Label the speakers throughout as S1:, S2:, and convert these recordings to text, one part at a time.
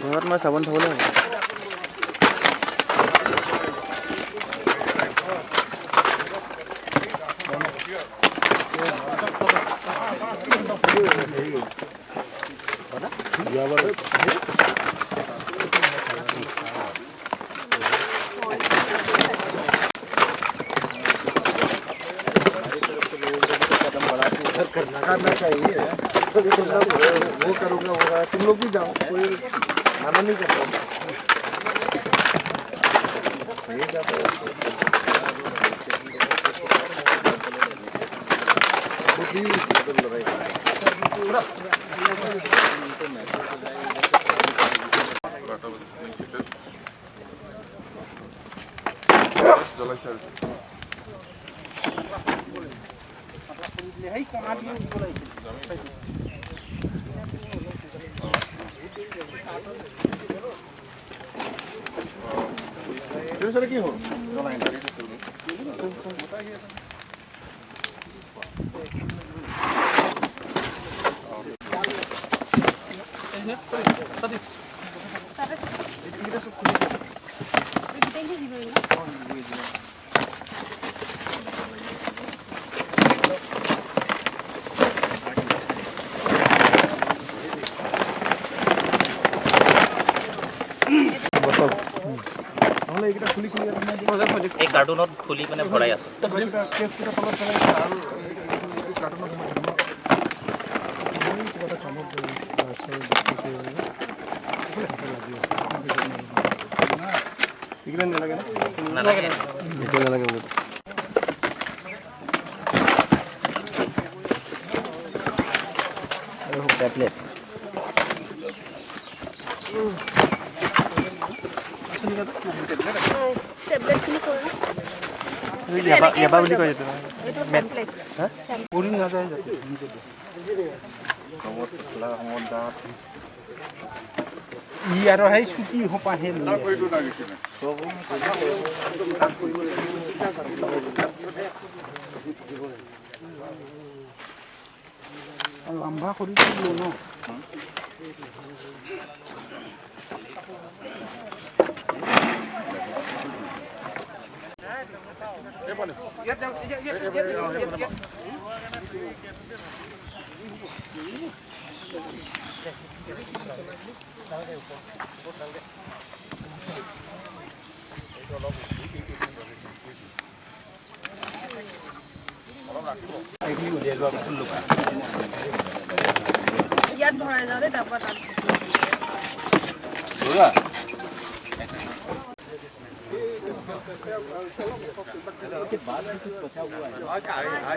S1: ঘৰত মই চাবোন থ'বলৈ হ'ব।
S2: करना चाहिए तुम लोग वो करूँगा वो तुम लोग भी जाओ, कोई मना नहीं करता।
S3: এই কাৰ্টুনত খুলি মানে ভৰাই আছে।
S1: ট্যাবলেট
S2: লম্বা কৰি দিলো ন।
S4: ইয়াত ভৰাই যাওঁ দেই, তাৰপৰা তাত।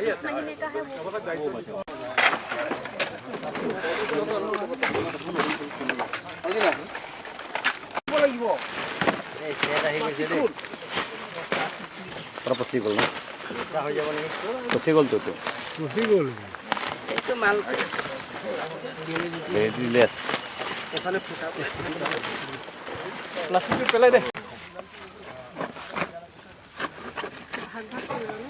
S4: इस महीने का है वो।
S1: পচি গ'ল ন? পচি গ'লতো
S2: পচি গ'ল।
S5: প্লাষ্টিকটো পেলাই দে।
S4: ভাগ ভাগ কৰিব ন।